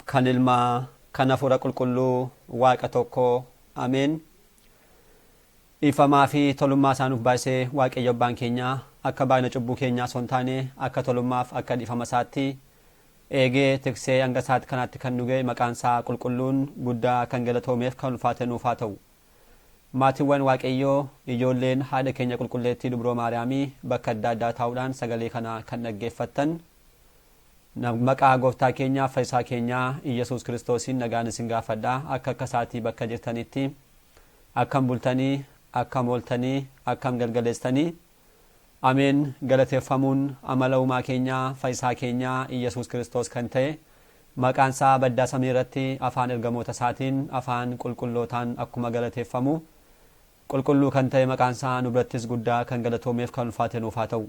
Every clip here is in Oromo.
kan Ilmaa, kan Hafuura Qulqulluu, Waaqa tokko. Ameen. Dhiifamaa fi tolummaa isaa nuuf baay'isee Waaqayyo Abbaan keenya akka baay'ina cubbuu keenyaa osoo hin taane akka tolummaaf akka dhiifama isaatti eegee tiksee hanga isaatti kanaatti kan nu ga'e maqaan isaa qulqulluun guddaa kan galatoomeef kan ulfaate nuuf haa ta'u. Maatiiwwan Waaqayyoo ijoolleen haadha keenya qulqulleettii Dubroo Maariyaamii bakka adda addaa taa'uudhaan sagalee kana kan dhaggeeffattan Maqaa Gooftaa keenyaaf Fayyisaa keenyaa Iyyasuus Kiristoosiin nagaan isin gaafadha. Akka akka isaatii bakka jirtanitti akkam bultanii, akkam ooltanii, akkam galgaleessitanii? Ameen galateeffamuun amala uumaa keenyaa Fayyisaa keenyaa Iyyasuus Kiristoos kan ta'e maqaan isaa baddaa samii irratti afaan ergamoota isaatiin afaan qulqullootaan akkuma galateeffamu qulqulluu kan ta'e maqaan isaa nu birattis guddaa kan galatoomeef kan ulfaate nuuf haa ta'u.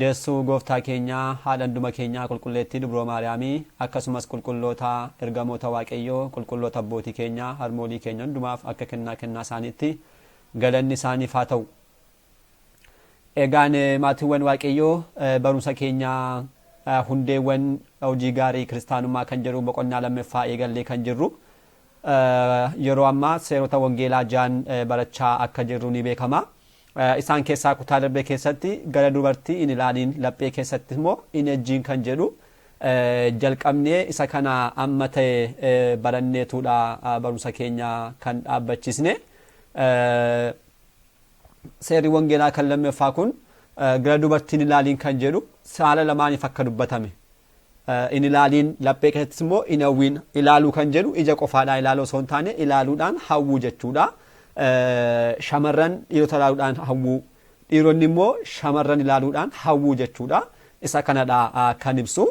Deessuu Gooftaa keenyaa, haadha hunduma keenyaa Qulqulleettii Dubroo Maariyaamii, akkasumas qulqulloota ergamoota Waaqayyoo, qulqulloota abbootii keenyaa, harmoolii keenya hundumaaf akka kennaa kennaa isaaniitti galanni isaaniif haa ta'u. Egaan maatiiwwan Waaqayyoo barumsa keenya hundeewwan hojii gaarii kiristaanummaa kan jedhu boqonnaa lammaffaa eegallee kan jirru yeroo ammaa seerota wangeelaa jaan barachaa akka jirru ni beekama. Isaan keessaa kutaa darbe keessatti gara dubartii hin ilaaliin laphee keessatti immoo hin ejjiin kan jedhu jalqabnee isa kana amma ta'e baranneetudha barumsa keenya kan dhaabbachisne. Seerri wangeelaa kan lammaffaa kun gara dubartii hin ilaaliin kan jedhu saala lamaaniif akka dubbatame. Hin ilaaliin laphee keessattis immoo hin hawwiin ilaaluu kan jedhu ija qofaadhaan ilaaluu osoo hin taane ilaaluudhaan hawwuu jechuudha. Shamarran dhiirota ilaaluudhaan hawwuu, dhiironni immoo shamarran ilaaluudhaan hawwuu jechuudha. Isa kanadha kan ibsu.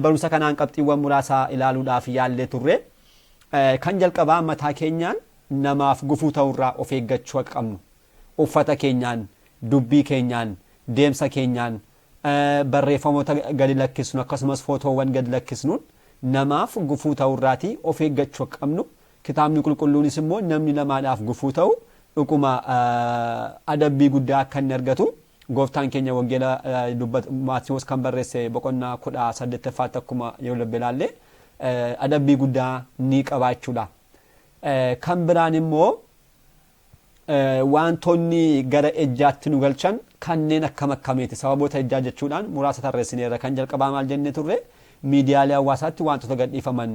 Barumsa kanaan qabxiiwwan muraasa ilaaluudhaaf yaallee turre. Kan jalqabaa mataa keenyaan namaaf gufuu ta'urraa of eeggachuu akka qabnu. Uffata keenyaan, dubbii keenyaan, deemsa keenyaan, barreeffamoota gadi lakkisnu akkasumas footoowwan gadi lakkisnuun namaaf gufuu ta'urraatii of eeggachuu akka qabnu kitaabni qulqulluunis immoo namni namaadhaaf gufuu ta'u dhuguma adabbii guddaa akka inni argatu gooftaan keenya wangeela Maatiyuus kan barreesse boqonnaa 18ffaatti akkuma yeroo darbe ilaalle adabbii guddaa ni qabaachuudha. Kan biraan immoo Waantonni gara ejjaatti nu galchan kanneen akkam akkamiiti? Sababoota ejjaa jechuudhaan muraasa tarreessineerra. Kan jalqabaa maal jennee turre? Miidiyaalee hawaasaatti waantota gadhiifaman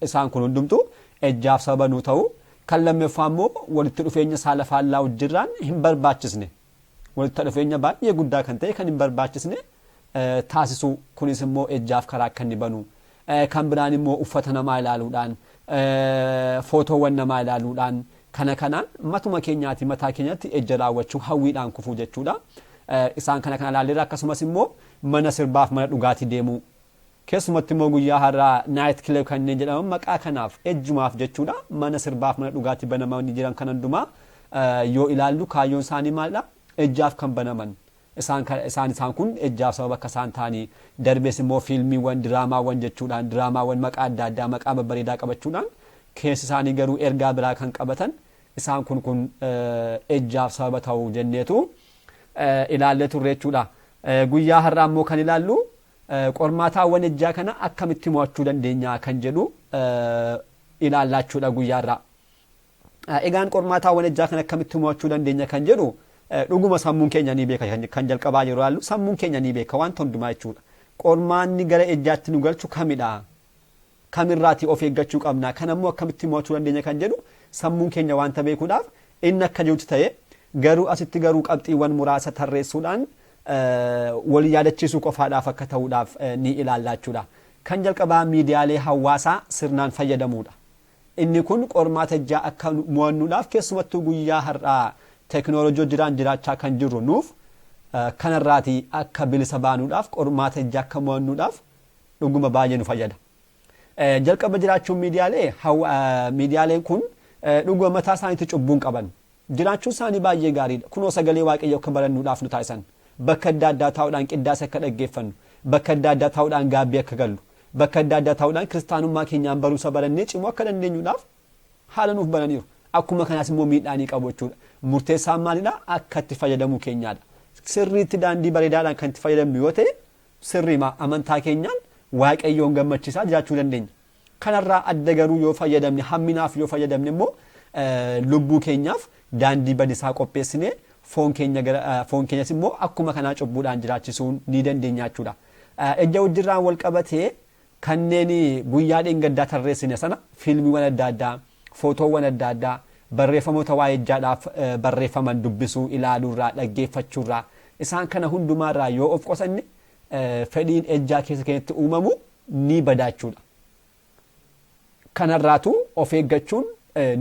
isaan kun hundumtuu ejjaaf sababa nuu ta'u. Kan lammaffaa immoo walitti dhufeenya saala faallaa wajjirraan hin barbaachisne. Walitti dhufeenya baay'ee guddaa kan ta'e kan hin barbaachisne taasisuu. Kunis immoo ejjaaf karaa akka inni banu. Kan biraan immoo uffata namaa ilaaluudhaan, footoowwan namaa ilaaluudhaan kana kanaan matuma keenyaati mataa keenyatti ejja raawwachuu hawwiidhaan kufuu jechuudha. Isaan kana kana ilaalleerra akkasumas immoo mana sirbaaf mana dhugaatii deemuu. Keessumatti immoo guyyaa har'aa night club kanneen jedhaman maqaa kanaaf ejjumaaf jechuudha mana sirbaaf mana dhugaatii banamanii jiran kan hundumaa yoo ilaallu kaayyoon isaanii maalidha? Ejjaaf kan banaman. Isaan isaan isaan kun ejjaaf sababa akka isaan ta'anii darbees immoo fiilmiiwwan diraamaawwan jechuudhaan diraamaawwan maqaa adda addaa maqaa babbareedaa qabachuudhaan keessi isaanii garuu ergaa biraa kan qabatan isaan kun kun ejjaaf sababa ta'u jenneetu ilaallee turre jechuudha. Guyyaa har'aa immoo kan ilaallu qormaataawwan ejjaa kana akkamitti mo'achuu dandeenya kan jedhu ilaallaa jechuudha guyyaa har'aa. Egaan qormaataawwan ejjaa kana akkamitti mo'achuu dandeenya kan jedhu dhuguma sammuun keenya ni beeka kan jalqabaa yeroo ilaallu sammuun keenya ni beeka wanta hundumaa jechuudha. Qormaanni gara ejjaatti nu galchu kamidha? Kamirraatii of eeggachuu qabna? Kan ammoo akkamitti mo'achuu dandeenya kan jedhu sammuun keenya wanta beekuudhaaf inni akka jirutti ta'e garuu asitti garuu qabxiiwwan muraasa tarreessuudhaan wal yaadachiisuu qofaadhaaf akka ta'uudhaaf ni ilaalla jechuudha. Kan jalqabaa miidiyaalee hawaasaa sirnaan fayyadamuudha. Inni kun qormaata ejjaa akka mo'annuudhaaf keessumattuu guyyaa har'aa teekinooloojii hojiraan jiraachaa kan jirru nuuf kanarraatii akka bilisa baanuudhaaf qormaata ejjaa akka mo'annuudhaaf dhuguma baay'ee nu fayyada. Jalqaba jiraachuun miidiyaalee miidiyaaleen kun dhuguma mataa isaaniitti cubbuu hin qaban. Jiraachuun isaanii baay'ee gaariidha. Kunoo sagalee Waaqayyoo akka barannuudhaaf nu taasisan. Bakka adda addaa taa'uudhaan qiddaase akka dhaggeeffannu, bakka adda addaa taa'uudhaan gaabbii akka gallu, bakka adda addaa taa'uudhaan kiristaanummaa keenyaan barumsa barannee cimuu akka dandeenyuudhaaf haala nuuf bananiiru. Akkuma kanaas immoo miidhaa ni qabu jechuudha. Murteessaan maalidha? Akka itti fayyadamuu keenyaadha. Sirriitti daandii bareedaadhaan kan itti fayyadamnu yoo ta'e sirriima amantaa keenyaan Waaqayyoon gammachiisaa jiraachuu dandeenya. Kanarraa adda garuu yoo fayyadamne, hamminaaf yoo fayyadamne immoo lubbuu keenyaaf daandii badisaa qopheessinee foon keenya gara foon keenyas immoo akkuma kanaa cubbuudhaan jiraachisuu ni dandeenya jechuudha. Ejja wajjirraan wal qabatee kanneen guyyaa dheengaddaa tarreessine sana, fiilmiiwwan adda addaa, footoowwan adda addaa, barreeffamoota waa'ee ejjaadhaaf barreeffaman dubbisuu, ilaaluurraa, dhaggeeffachuurraa, isaan kana hundumaarraa yoo of qusanne fedhiin ejjaa keessa keenyatti uumamu ni bada jechuudha. Kanarraatu of eeggachuun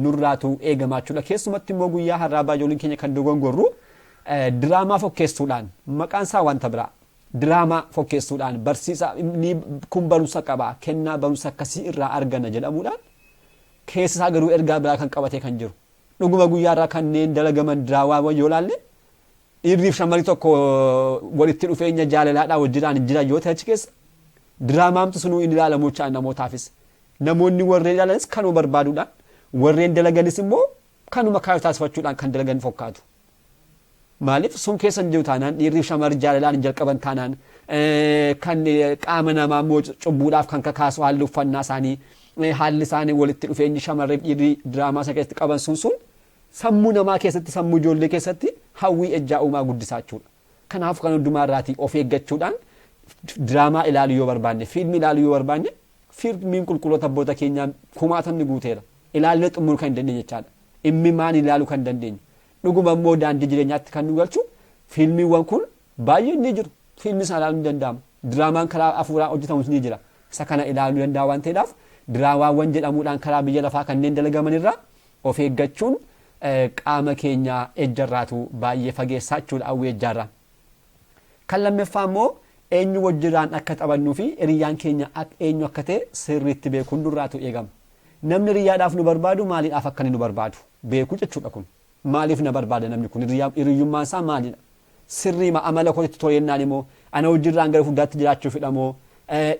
nurraatu eegamaa jechuudha. Keessumatti immoo guyyaa har'aa baay'ooliin keenya kan dogongorru diraamaa fokkeessuudhaan, maqaan isaa wanta biraa, diraamaa fokkeessuudhaan, barsiisa kun barumsa qaba, kennaa barumsa akkasii irraa argana jedhamuudhaan, keessa isaa garuu ergaa biraa kan qabatee kan jiru. Dhuguma guyyaa irraa kanneen dalagaman diraamaawwan yoo laalle, dhiirriif shamarri tokko walitti dhufeenya jaalalaadhaa wajjiraan hin jiran yoo ta'e, achi keessa diraamaamtu sunuu hin ilaalamu jechaa namootaafis. Namoonni warreen ilaalanis kanuma barbaaduudhaan, warreen dalaganis immoo kanuma kaayyoo taasifachuudhaan kan dalagan fokkaatu. Maaliif sun keessa hin jiru taanaan, dhiirriif shamarri jaalalaan hin jalqaban taanaan, kan qaama namaa immoo cubbuudhaaf kan kakaasu haalli uffannaa isaanii, haalli isaanii, walitti dhufeenyi shamarriif dhiirri diraamaa sana keessatti qaban sun sammuu namaa keessatti, sammuu ijoollee keessatti hawwii ejjaa uumaa guddisaa jechuudha. Kanaaf kan hundumaa irraatii of eeggachuudhaan, diraamaa ilaaluu yoo barbaanne, fiilmii ilaaluu yoo barbaanne, fiilmiin qulqulloota abboota keenyaa kumaatamni guuteera. Ilaallee xumuruu kan hin dandeenye jechaadha. Immimaan ilaaluu kan dandeenyu. Dhuguma immoo daandii jireenyaatti kan nu galchu fiilmiiwwan kun baay'een ni jiru. Fiilmii sana ilaaluun ni danda'ama. Diraamaan karaa hafuuraa hojjetamus ni jira. Isa kana ilaaluu danda'a waan ta'eedhaaf, diraamaawwan jedhamuudhaan karaa biyya lafaa kanneen dalagaman irraa of eeggachuun qaama keenya ejjarraatu baay'ee fageessaa jechuudha, hawwii ejjaarraa. Kan lammaffaa immoo eenyu wajjiraan akka taphannuu fi hiriyyaan keenya eenyu akka ta'e sirriitti beekuun nurraatu eegama. Namni hiriyyaadhaaf nu barbaadu maaliidhaaf akka inni nu barbaadu beekuu jechuudha kun. Maaliif na barbaada namni kun? Hiriyyummaan isaa maalidha? Sirriima amala kootitti toleennaan immoo ana wajjirraan gara fuulduraatti jiraachuufidha moo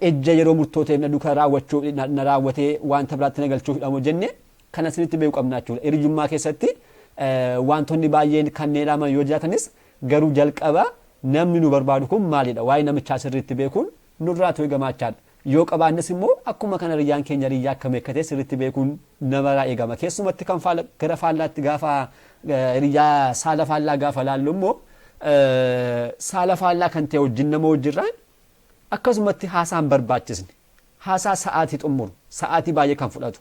ejja yeroo murtoo ta'eef na duukaa raawwachuu na raawwatee wanta biraatti na galchuufidha moo jennee kana sirriitti beekuu qabna jechuudha. Hiriyyummaa keessatti wantoonni baay'een kanneen ilaalaman yoo jiraatanis, garuu jalqaba namni nu barbaadu kun maalidha? Waa'ee namichaa sirriitti beekuun nurraatu eegamaa jechaadha. Yoo qabaannes immoo akkuma kana hiriyyaan keenya hiriyyaa akkamii akka ta'e sirriitti beekuun namarraa eegama. Keessumatti kan gara faallaatti gaafa hiriyyaa saala faallaa gaafa laallu immoo, saala faallaa kan ta'e wajjin nama wajjirraan akkasumatti haasaan barbaachisne, haasaa sa'aatii xumuru, sa'aatii baay'ee kan fudhatu,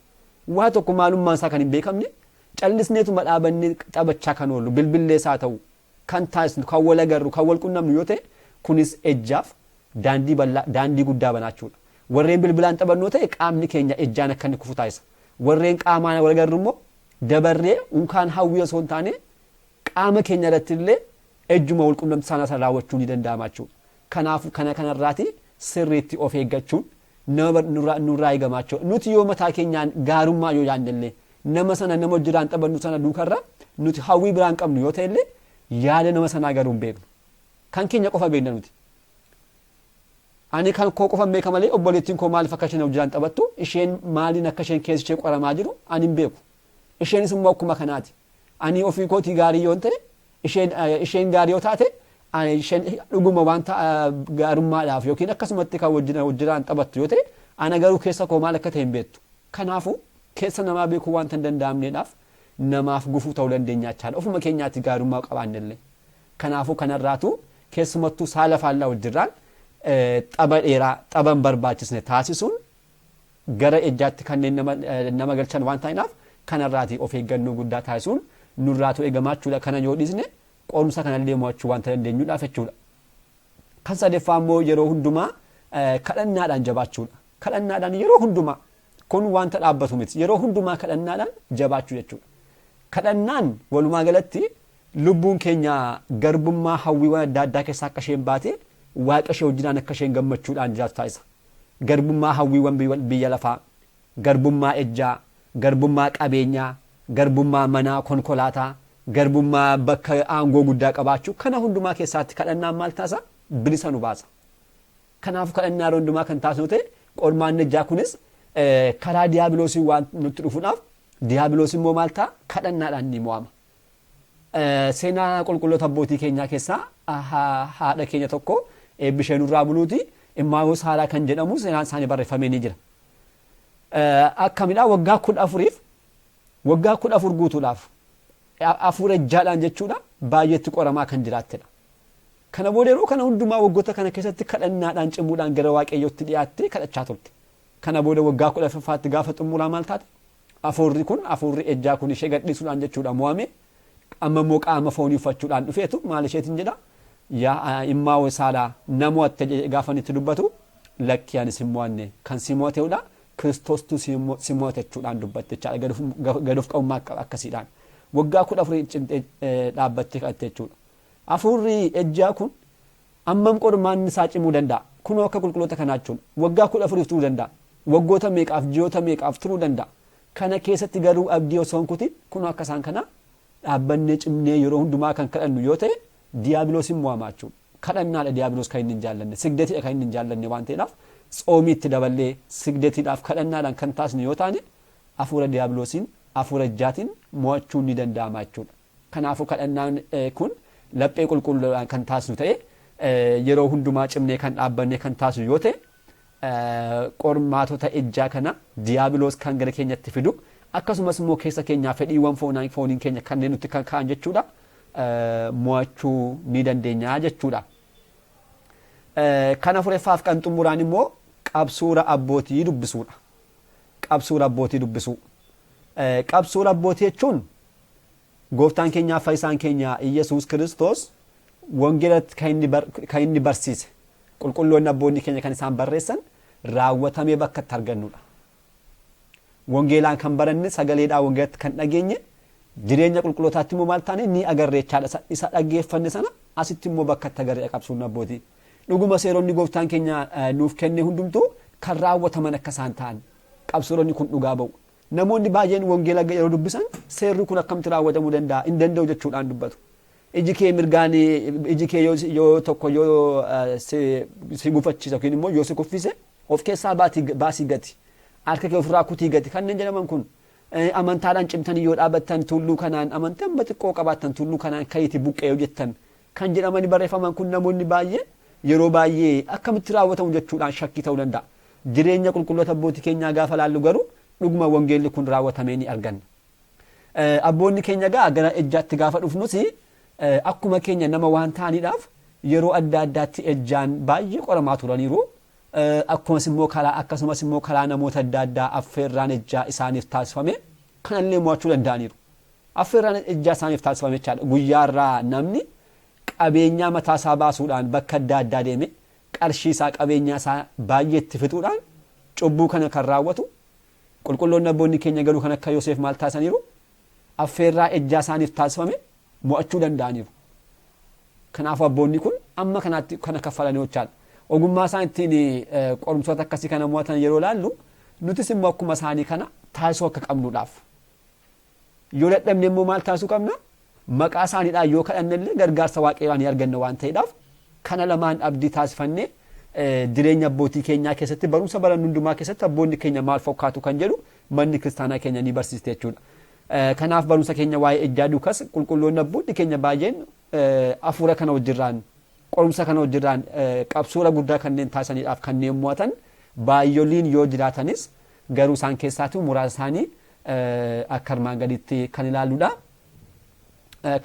waa tokko maalummaan isaa kan hin beekamne, callisneetuma dhaabannee taphachaa kan oollu, bilbillees haa ta'u kan taasisnu, kan wal agarru, kan wal qunnamnu yoo ta'e, kunis ejjaaf daandii bal'aa, daandii guddaa banaa jechuudha. Warreen bilbilaan taphannu yoo ta'e qaamni keenya ejjaan akka inni kufu taasisa. Warreen qaamaan wal agarru immoo dabarree unkaan hawwii osoo hin taane qaama keenya irratti illee ejjuma wal qunnamtii saalaa sana raawwachuu ni danda'ama jechuudha. Kanaafuu kana kanarraati sirriitti of eeggachuun nama nurraa eegamaa jechuudha. Nuti yoo mataa keenyaan gaarummaa yoo yaadne illee, nama sana, nama hojiraan taphannu sana duukarra nuti hawwii biraan qabnu yoo ta'e illee, yaada nama sanaa garuu hin beeknu. Kan keenya qofa beekna nuti. Ani kan koo qofa beeka malee obboleettiin koo maaliif akka isheen hojiraan taphattu, isheen maaliin akka isheen keessi ishee qoramaa jiru ani hin beeku. Isheenis immoo akkuma kanaati. Ani ofii kootii gaarii yoon ta'e, isheen gaarii yoo taate, isheen dhuguma wanta gaarummaadhaaf yookiin akkasumatti kan wajjiraan taphattu yoo ta'e, ana garuu keessa koo maal akka ta'e hin beektu. Kanaafuu keessa namaa beekuu wanta hin danda'amneedhaaf namaaf gufuu ta'uu dandeenya jechaadha. Ofuma keenyaatti gaarummaa qabaannellee. Kanaafuu kanarraatu keessumattuu saala faallaa wajjirraan tapha dheeraa, tapha hin barbaachisne taasisuun gara ejjaatti kanneen nama galchan waan ta'inaaf, kanarraati of eeggannoo guddaa taasisuun nurraatu eegamaa jechuudha. Kana yoo dhiisne qorumsa kanallee mo'achuu wanta dandeenyuudhaaf jechuudha. Kan sadaffaa immoo yeroo hundumaa kadhannaadhaan jabaachuudha. Kadhannaadhaan yeroo hundumaa, kun wanta dhaabbatu miti. Yeroo hundumaa kadhannaadhaan jabaachuu jechuudha. Kadhannaan walumaa galatti lubbuun keenya garbummaa hawwiiwwan adda addaa keessaa akka isheen baate, Waaqa ishee wajjinaan akka isheen gammachuudhaan jiraatu taasisa. Garbummaa hawwiiwwan biyya lafaa, garbummaa ejjaa, garbummaa qabeenyaa, garbummaa manaa, konkolaataa, garbummaa bakka aangoo guddaa qabaachuu, kana hundumaa keessaatti kadhannaan maal taasisa? Bilisa nu baasa. Kanaafuu kadhannaa yeroo hundumaa kan taasisnu ta'e, qormaanni ejjaa kunis karaa diyaabiloosii waan nutti dhufuudhaaf, diyaabiloos immoo maal ta'a? Kadhannaadhaan ni mo'ama. Seenaa qulqulloota abbootii keenyaa keessaa haadha keenya tokko, eebbi ishee nurraa buluuti. Immaawoo Saaraa kan jedhamu seenaan isaanii barreeffamee ni jira. Akkamidhaa waggaa 14f waggaa 14 guutuudhaaf hafuura ejjaadhaan jechuudha baay'eetti qoramaa kan jiraattedha. Kana booda yeroo kana hundumaa waggoota kana keessatti kadhannaadhaan cimuudhaan gara Waaqayyootti dhiyaattee kadhachaa turte. Kana booda waggaa 14ffaatti gaafa xumuraa maal taate? Hafuurri kun hafuurri ejjaa kun ishee gadhiisuudhaan jechuudha mo'ame. Amma immoo qaama foonii uffachuudhaan dhufeetu maal isheetiin jedha? Yaa Immaawoo Saaraa na mo'atte jedhee gaafa inni itti dubbatu, lakkii ani si hin mo'anne, kan si mo'atehudha Kiristoostu si mo'ate jechuudhaan dubbatte jechaadha. Gad of qabummaa akkasiidhaan. Waggaa 14 cimtee dhaabbattee kadhatte jechuudha. Hafuurri ejjaa kun ammam qormaanni isaa cimuu danda'a? Kunoo akka qulqulloota kanaa jechuudha. Waggaa 14f turuu danda'a. Waggoota meeqaaf, ji'oota meeqaaf turuu danda'a. Kana keessatti garuu abdii osoo hin kutin kunoo akka isaan kanaa dhaabbannee cimnee yeroo hundumaa kan kadhannu yoo ta'e diyaabiloos hin mo'ama jechuudha. Kadhannaadha diyaabiloos kan inni hin jaallanne, sigdetiidha kan inni hin jaallanne waan ta'eedhaaf tsoomii itti daballee sigdetiidhaaf kadhannaadhaan kan taasisnu yoo taane hafuura diyaabiloosiin hafuura ejjaatiin mo'achuun ni danda'ama jechuudha. Kanaafuu kadhannaan kun laphee qulqulluudhaan kan taasisnu ta'ee yeroo hundumaa cimnee kan dhaabbannee kan taasisnu yoo ta'e qormaatota ejjaa kana diyaabiloos kan gara keenyatti fidu akkasumas immoo keessa keenyaa fedhiiwwan fooniin keenya kanneen nutti kan ka'an jechuudha mo'achuu ni dandeenya jechuudha. Kan afureffaaf kan xumuraan immoo qabsuura abbootii dubbisuudha. Qabsuura abbootii dubbisuu. Qabsuura abbootii jechuun Gooftaan keenyaa fayyisaan keenya Iyyasuus Kiristoos wangeelatti kan inni barsiise qulqulloonni abboonni keenya kan isaan barreessan raawwatamee bakka itti argannudha. Wangeelaan kan baranne, sagaleedhaan wangeelatti kan dhageenye, jireenya qulqullootaatti immoo maal taane ni agarre jechaadha. Isa dhaggeeffanne sana asitti immoo bakka itti agarre qabsuun abbootii. Dhuguma seeronni gooftaan keenya nuuf kenne hundumtuu kan raawwataman akka isaan ta'an qabsooronni kun dhugaa ba'u. Namoonni baay'een wangeela yeroo dubbisan seerri kun akkamitti raawwatamuu danda'a, hin danda'u jechuudhaan dubbatu. Iji kee mirgaan iji kee yoo tokko yoo si gufachiisa yookiin immoo yoo si kuffise of keessaa baasii gati. Harka kee ofirraa kutii gati. Kanneen jedhaman kun amantaadhaan cimtanii yoo dhaabattan tulluu kanaan, amantii amma xiqqoo qabaattan tulluu kanaan ka'iitii buqqee yoo jettan kan jedhamanii barreeffaman kun namoonni baay'een yeroo baay'ee akkamitti raawwatamu jechuudhaan shakkii ta'uu danda'a. Jireenya qulqulloota abbootii keenyaa gaafa laallu garuu dhuguma wangeelli kun raawwatamee ni arganna. Abboonni keenya egaa gara ejjaatti gaafa dhufnus akkuma keenya nama waan ta'aniidhaaf yeroo adda addaatti ejjaan baay'ee qoramaa turaniiru. Akkumas immoo karaa akkasumas immoo karaa namoota adda addaa affeerraan ejjaa isaaniif taasifame kanallee mo'achuu danda'aniiru. Affeerraan ejjaa isaaniif taasifame jechaadha. Guyyaarraa namni qabeenyaa mataa isaa baasuudhaan bakka adda addaa deeme qarshii isaa qabeenyaa isaa baay'ee itti fixuudhaan cubbuu kana kan raawwatu, qulqulloonni abboonni keenya garuu kan akka Yoseef maal taasisaniiru? Affeerraa ejjaa isaaniif taasifame mo'achuu danda'aniiru. Kanaafuu abboonni kun amma kanaatti kana kaffalanii jechaadha. Ogummaa isaan ittiin qorumsoota akkasii kana mo'atan yeroo ilaallu nutis immoo akkuma isaanii kana taasisuu akka qabnuudhaaf. Yoo dadhabne immoo maal taasisuu qabna? Maqaa isaaniidhaan yoo kadhanne illee gargaarsa Waaqayyoon ni arganna waan ta'eedhaaf kana lamaan abdii taasifannee jireenya abbootii keenyaa keessatti barumsa barannu hundumaa keessatti abboonni keenya maal fokkaatu kan jedhu manni kiristaanaa keenya ni barsiiste jechuudha. Kanaaf barumsa keenya waa'ee ejjaa duukas qulqulloonni abboonni keenya baay'een hafuura kana wajjirraan, qorumsa kana wajjirraan qabsuura guddaa kanneen taasisaniidhaaf kanneen mo'atan baay'oliin yoo jiraatanis garuu isaan keessaatuu muraasa isaanii akka armaan gadiitti kan ilaalludha.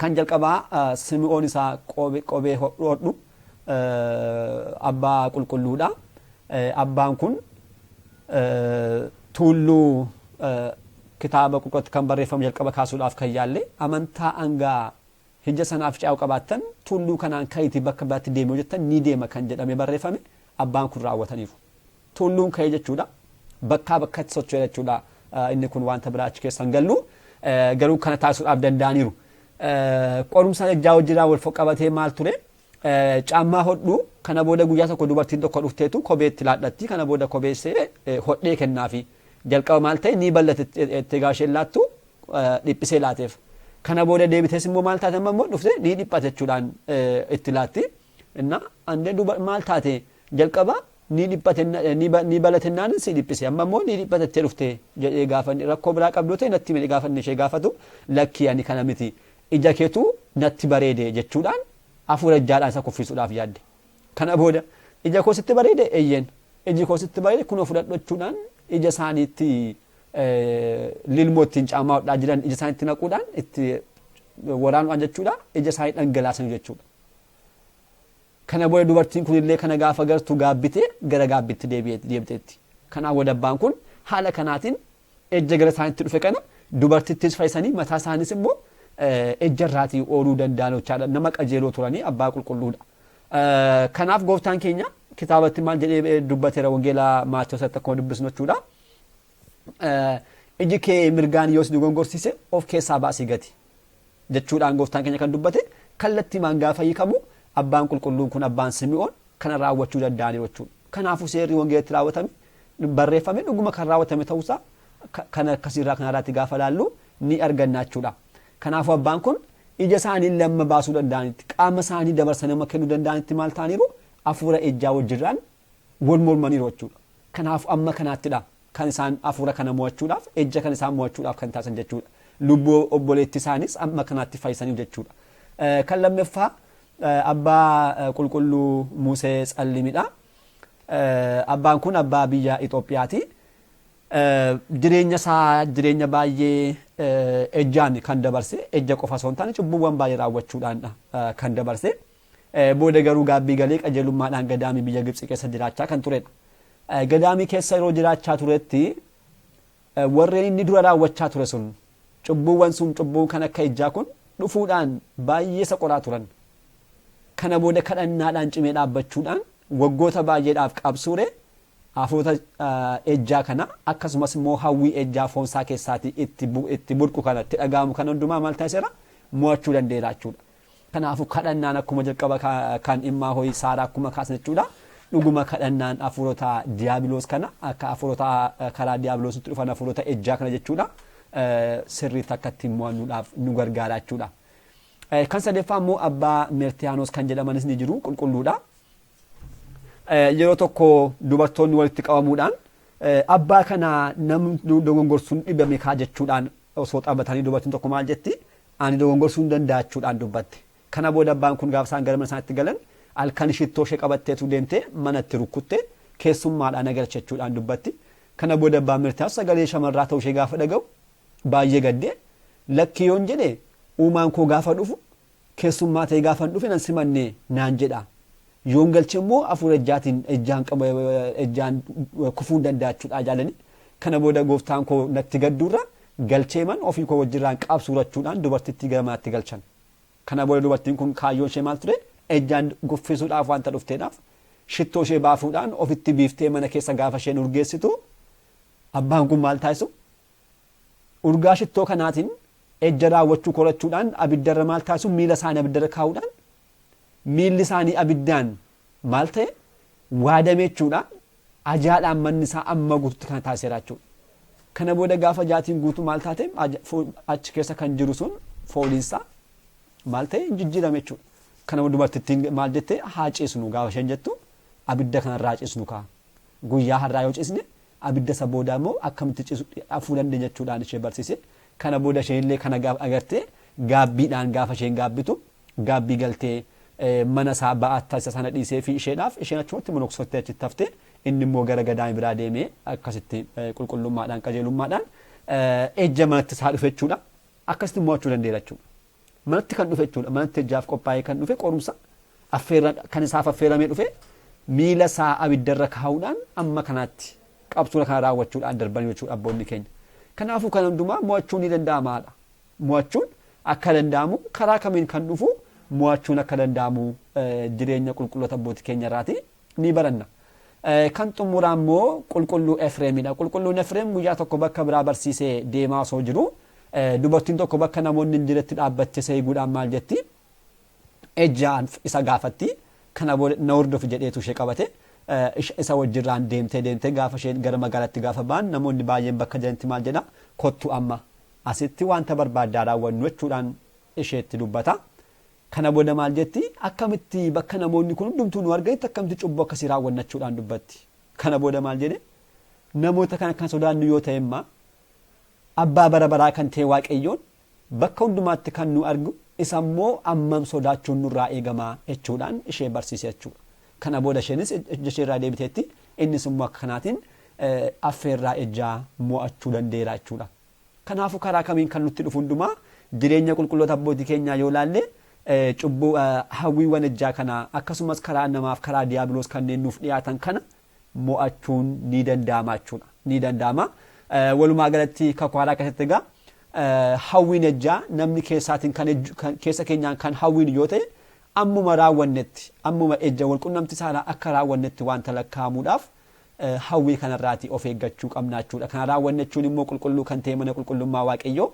Kan jalqabaa Simi'oon isaa qobee hodhu abbaa qulqulluudha. Abbaan kun tuulluu kitaaba qulqulluutti kan barreeffamu jalqaba kaasuudhaaf kan yaalle amantaa hangaa hija sanaaf caa'u qabaattan tuulluu kanaan ka'iitii bakka biraatti deemi yoo jettan ni deema kan jedhamee barreeffame abbaan kun raawwataniiru. Tulluun ka'e jechuudha. Bakkaa bakkatti socho'e jechuudha. Inni kun wanta biraa achi keessa hin gallu. Garuu kana taasisuudhaaf danda'aniiru. Qorumsa ejjaa wajjiraan wal qabatee maal ture? Caammaa hodhuu kana booda guyyaa tokko dubartiin tokko dhufteetu kophee itti laadhatti. Kana booda kophee ishee hodhee kennaafi. Jalqaba maal ta'e ni ballate itti egaa isheen laattu dhiphisee laateef. Kana booda deebitees immoo maal taate amma immoo dhufte ni dhiphate jechuudhaan itti laatti. Inna andee duba maal taate jalqaba ni dhiphate ni balatennaan si dhiphise amma immoo ni dhiphatattee dhufte jedhee gaafa inni rakkoo biraa qabdu ta'e natti hime gaafa inni ishee gaafatu lakkii ani kana miti ija keetu natti bareede jechuudhaan hafuura ejjaadhaan isa kuffisuudhaaf yaadde. Kana booda Ija koo sitti bareede eeyyeen iji koo sitti bareede kunoo fudhadhu jechuudhaan ija isaaniitti lilmoo ittiin caamaa hodhaa jiran ija isaaniitti naquudhaan itti waraanuudhaan jechuudha ija isaanii dhangalaasanii jechuudha. Kana booda dubartiin kunillee kana gaafa gartu gaabbitee gara gaabbitti deebiteetti. Kanaaf booda abbaan kun haala kanaatiin ejja gara isaaniitti dhufe kana dubartittis fayyisanii mataa isaanis immoo ejja irraatii ooluu danda'an jechaadha. Nama qajeeloo turanii abbaa qulqulluudha. Kanaaf gooftaan keenya kitaabatti maal jedhee dubbateera wangeela Maatewos akkuma dubbisnu jechuudha. Iji kee mirgaan yoo si dogongorsiise of keessaa baasii gati jechuudhaan gooftaan keenya kan dubbate kallattiimaan gaafa hiikamu abbaan qulqulluun kun abbaan Simi'oon kana raawwachuu danda'aniiru jechuudha. Kanaafuu seerri wangeelatti raawwatame barreeffame dhuguma kan raawwatame ta'uusaa kan akkasiirraa kanarraatti gaafa laallu ni arganna jechuudha. Kanaafuu abbaan kun ija isaanii lamma baasuu danda'anitti qaama isaanii dabarsanii nama kennuu danda'anitti maal ta'aniiru hafuura ejjaa wajjirraan wal mormaniiru jechuudha. Kanaafuu amma kanaattidha kan isaan hafuura kana mo'achuudhaaf ejja kan isaan mo'achuudhaaf kan taasisan jechuudha. Lubbuu obboleetti isaanis amma kanaatti fayyisaniiru jechuudha. Kan lammaffaa abbaa qulqulluu Musee Tsallimidha. Abbaan kun abbaa biyya Itoophiyaati. Jireenya isaa jireenya baay'ee ejjaan kan dabarse ejja qofa osoo hin taane cubbuuwwan baay'ee raawwachuudhaan kan dabarse. Booda garuu gaabbii galee qajeelummaadhaan gadaamii biyya Gibxi keessa jiraachaa kan turedha. Gadaamii keessa yeroo jiraachaa turetti warreen inni dura raawwachaa ture sun cubbuuwwan sun cubbuun kan akka ejjaa kun dhufuudhaan baay'ee isa qoraa turan. Kana booda kadhannaadhaan cimee dhaabbachuudhaan waggoota baay'eedhaaf qabsuure hafuurota ejjaa kana akkasumas immoo hawwii ejjaa foonsaa keessaatii itti burqu kana itti dhaga'amu kana hundumaa maal taasiseera mo'achuu danda'eera jechuudha. Kanaafuu kadhannaan akkuma jalqaba kan dhimmaa ho'i saaraa akkuma kaasan jechuudha. Dhuguma kadhannaan hafuurota diiyaabiloos kana akka hafuurota karaa diiyaabiloositti dhufan hafuurota ejjaa kana jechuudha. Sirriitti akka ittiin mo'annuudhaaf nu gargaara jechuudha. Kan sadaffaa immoo abbaa Meertiyaanos kan jedhamanis ni jiru qulqulluudha. Yeroo tokko dubartoonni walitti qabamuudhaan abbaa kana namni dogongorsuun dhibame kaa jechuudhaan osoo taphatanii dubartiin tokko maal jetti ani dogongorsuu hin danda'a jechuudhaan dubbatte. Kana booda abbaan kun gaafa isaan gara mana isaaniitti galan halkan shittoo ishee qabatteetu deemtee manatti rukkutte keessummaadhaan agarche jechuudhaan dubbatti. Kana booda abbaan Meertiyaanos sagalee shamarraa ta'uu ishee gaafa dhaga'u baay'ee gaddee lakki yoon jedhe uumaan koo gaafa dhufu keessummaa ta'e gaafa hin dhufe nan simanne naan jedha. Yoon galche immoo hafuura ejjaatiin ejjaan ejjaan kufuu hin danda'a jechuudha jaalani. Kana booda gooftaan koo natti gadduurra galchee man ofii koo wajjirraan qabsuurachuudhaan dubartittii gara manaatti galchan. Kana booda dubartiin kun kaayyoon ishee maal ture? Ejjaan guffisuudhaaf wanta dhufteedhaaf shittoo ishee baafuudhaan ofitti biiftee mana keessa gaafa isheen urgeessitu abbaan kun maal taasisu? Urgaa shittoo kanaatiin ejja raawwachuu korachuudhaan abiddarra maal taasisu? Miila isaanii abiddarra kaa'uudhaan miilli isaanii abiddaan maal ta'e waadame jechuudha. Ajaadhaan manni isaa amma guututti kana taasiseera jechuudha. Kana booda gaafa jaatiin guutuu maal taate achi keessa kan jiru sun fooliinsaa maal ta'e jijjiirame jechuudha. Kana booda dubartittiin maal jette haa ciisnu gaafa isheen jettu abidda kanarraa ciisnu kaa. Guyyaa har'aa yoo ciisne abidda isa booda immoo akkamitti ciisu afuu dandeenya jechuudhaan ishee barsiise. Kana booda isheen illee kana gaafa agartee gaabbiidhaan gaafa isheen gaabbitu gaabbii galtee mana isaa ba'aattaa isa sana dhiisee fi isheedhaaf isheen achumatti monoksottee achitti haftee inni immoo gara gadaamii biraa deemee akkasitti qulqullummaadhaan qajeelummaadhaan ejja manatti isaa dhufe jechuudha. Akkasitti mo'achuu danda'eera jechuudha. Manatti kan dhufe jechuudha. Manatti ejjaaf qophaa'ee kan dhufe qorumsa affeera kan isaaf affeeramee dhufe miila isaa abiddarra kaa'uudhaan amma kanaatti qabsuura kana raawwachuudhaan darbanii jechuudha abboonni keenya. Kanaafuu kan hundumaa mo'achuun ni danda'amaadha. Mo'achuun akka danda'amu karaa kamiin kan dhufu mo'achuun akka danda'amu jireenya qulqulloota abbootii keenya irraati ni baranna. Kan xumuraa immoo qulqulluu Efreemidha. Qulqulluun Efreem guyyaa tokko bakka biraa barsiisee deemaa osoo jiru dubartiin tokko bakka namoonni hin jiretti dhaabbattee isa eeguudhaan maal jetti? Ejjaan isa gaafatti. Kana booda na hordofi jedheetu ishee qabate. Isa wajjirraan deemtee deemtee gaafa isheen gara magaalaatti gaafa ba'an namoonni baay'een bakka jiranitti maal jedha? Kottu amma asitti wanta barbaaddaa raawwannu jechuudhaan isheetti dubbata. Kana booda maal jetti? Akkamitti bakka namoonni kun hundumtuu nu arganitti akkamitti cubbuu akkasii raawwanna jechuudhaan dubbatti. Kana booda maal jedhe? Namoota kana kan sodaannu yoo ta'e immaa abbaa bara baraa kan ta'e Waaqayyoon bakka hundumaatti kan nu argu isa immoo ammam sodaachuun nurraa eegamaa jechuudhaan ishee barsiise jechuudha. Kana booda isheenis ejja ishee irraa deebiteetti, innis immoo akka kanaatiin affeerraa ejjaa mo'achuu danda'eera jechuudha. Kanaafuu karaa kamiin kan nutti dhufu hundumaa jireenya qulqulloota abbootii keenyaa yoo laalle, cubbuu hawwiiwwan ejjaa kana akkasumas karaa namaaf karaa diyaabiloos kanneen nuuf dhiyaatan kana mo'achuun ni danda'ama jechuudha. Ni danda'ama. Walumaa galatti Kakuu Haaraa keessatti egaa hawwiin ejjaa namni keessaatiin kan keessa keenyaan kan hawwiin yoo ta'e, ammuma raawwannetti, ammuma ejja walqunnamtii saalaa akka raawwannetti wanta lakkaa'amuudhaaf hawwii kanarraatii of eeggachuu qabna jechuudha. Kana raawwanne jechuun immoo qulqulluu kan ta'e mana qulqullummaa Waaqayyoo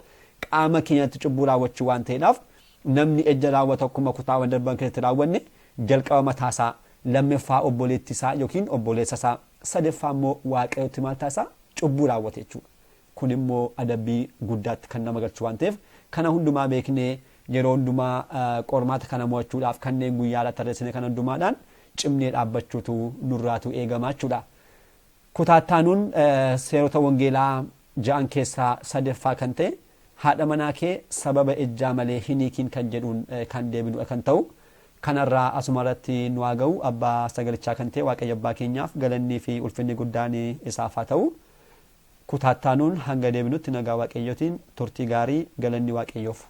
qaama keenyatti cubbuu raawwachuu waan ta'eedhaaf, namni ejja raawwatu akkuma kutaawwan darban keessatti raawwanne jalqaba mataasaa, lammaffaa obboleettii isaa yookiin obboleessa isaa, sadaffaa immoo Waaqayyotti maal taasisa? Cubbuu raawwate jechuudha. Kun immoo adabbii guddaatti kan nama galchu waan ta'eef, kana hundumaa beeknee yeroo hundumaa qormaata kana mo'achuudhaaf kanneen guyyaa irratti tarreessine kana hundumaadhaan cimnee dhaabbachuutu nurraatu eegama jechuudha. Kutaa itti aanuun seerota wangeelaa ja'an keessaa sadaffaa kan ta'e "Haadha manaa kee sababa ejjaa malee hin hiikin" kan jedhuun kan deebinudha kan ta'u. Kanarraa asuma irratti nu haa ga'u. Abbaa sagalichaa kan ta'e Waaqayyo abbaa keenyaaf galannii fi ulfinni guddaan isaaf haa ta'u. Kutaa itti aanuun hanga deebinutti nagaa Waaqayyootiin turtii gaarii, galanni Waaqayyoof.